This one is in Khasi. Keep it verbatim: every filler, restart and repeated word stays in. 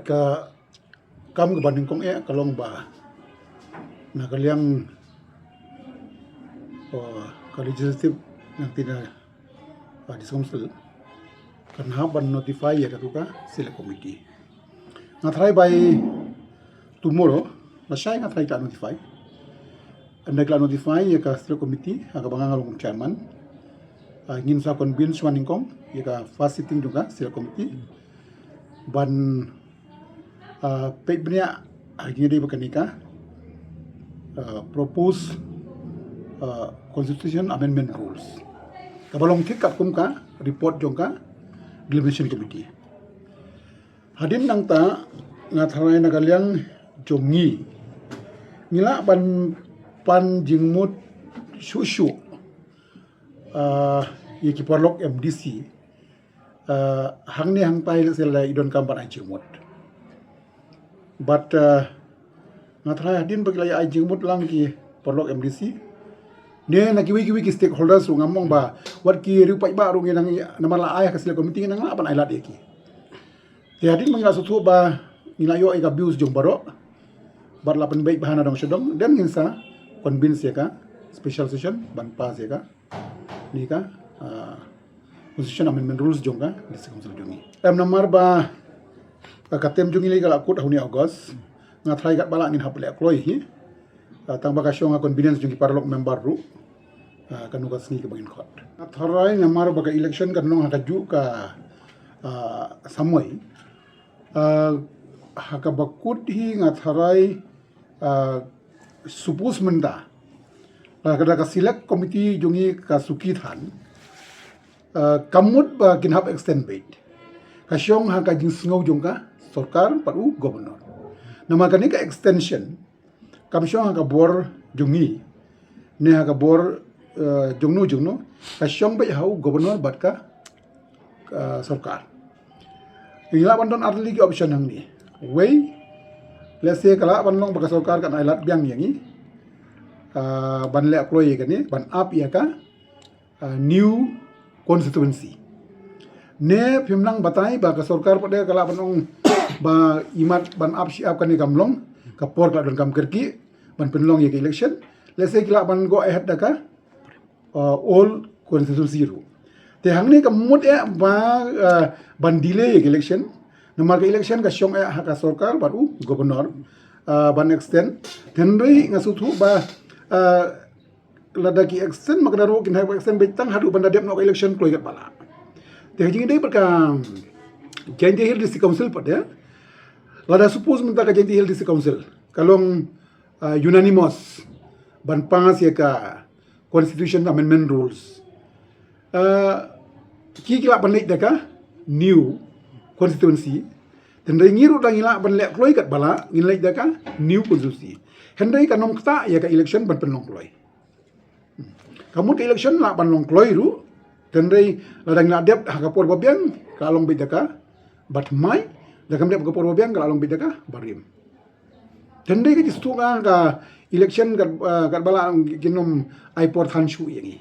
Ka kam kaba nyngkong eh ka long ba na ka liang, oh, ka legislative nangta na ka District Council kan hap ban notify ïa katu ka Select Committee. Nga tharai by tomorrow, lashai nga tharai ka notify. Ynda ka la notify ïa ka Select Committee, ha kaba nga long chairman, ah, ngin sa convene shuwa nyngkong ïa ka first sitting jong ka Select Committee ban, ah, peit bniah ha kine dei ba kane ka, ah, propose, ah, constitution amendment rules kaba long thik katkum ka report jong ka Delimitation Committee. Hadien nangta nga tharai na ka liang jong ngi, ngi lah ban pan jingmut shuh shuh, ah, ïa ki paralok M D C, ah, hangne hangtai lehse la i donkam ban ai jingmut. But, ah, nga tharai hadien ba ki la ai jingmut lang ki paralok M D C, ne na kiwei kiwei ki stakeholders ruh, ngam ong ba wat ki riewpaidbah ruh ngi nang, namar la ai ha ka Select Committee ngi nang lah ban ai lad ïa ki. Te hadien ba ngi la sngewthuh ba ngi la ïoh ïa ka views jong baroh bad la pynbeit bha na dong sha dong, then ngin sa convene ïa ka special session ban pass ïa ka, ne ka, ah, constitution amendment rules jong ka District Council jong ngi. Em, namar ba ka term jong ngi ka la kut ha une August, nga tharai katba lah ngin hap leh kloi hi, ah, tang ba ka shong ha convenience jong ki paralok member ruh, ah, kano ka sngi kaba ngin khot. Nga tharai namar ba ka election kan long ha kajuh ka, ah, samoi, ah, ha kaba kut hi nga tharai, ah, suppose mynta, ah, ka da ka Select Committee jong ngi ka suki than, ah, ka mut ba kin hap extend beit. Ka shong ha ka jingsngew jong ka sorkar bad u Governor. Namar kane ka extension kam shong ha ka bor jong ngi, ne ha ka bor, eh, jong no jong no, ka shong beit ha u Governor bad ka, ka sorkar. Ngi lah ban don ar tylli ki option hangne. Wei, lehse ka lah ban long ba ka sorkar kan ai lad biang ïa ngi, ah, ban leh kloi ïa kane, ban ap ïa ka, ah, new constituency. Ne phim nang batai ba ka sorkar pat de ka lah ban ong ba imat ban ap shi ap kane kam long, ka por ka la donkam kyrkieh ban pynlong ïa ka election. Lehse ki lah ban go ahead da ka, ah, old constituency ruh. Te hangne ka mut eh ba, ah, ban delay ïa ka election. Namar ka election ka shong eh ha ka sorkar bad u Governor, ah, ban extend. Hynrei nga sngewthuh ba, ah, lada ki extend ma ka da ruh kin hap extend beit tang haduh ban da dep noh ka election kloi katba lah. Te ka jingïadei bad ka Jaintia Hills District Council pat de, lada suppose mynta ka Jaintia Hills District Council ka long, ah, unanimous ban pass ïa ka constitution amendment rules, ah, ki ki lah ban leit da ka new constituency. Hynrei ngi ruh da ngi lah ban leh kloi katba lah, ngin leit da ka new constituency. Hynrei kan ym ktah ïa ka election ban pynlong kloi. Ka mut ka election lah ban long kloi ruh, hynrei lada ngi la dep ha ka por ba biang ka long beit da ka bathymmai, lada kam dep ha ka por ba biang ka la long beit da ka barim. Hynrei ka jingsngewthuh nga ka election kat, ah, katba lah kin ym ai por than shuh ïa ngi.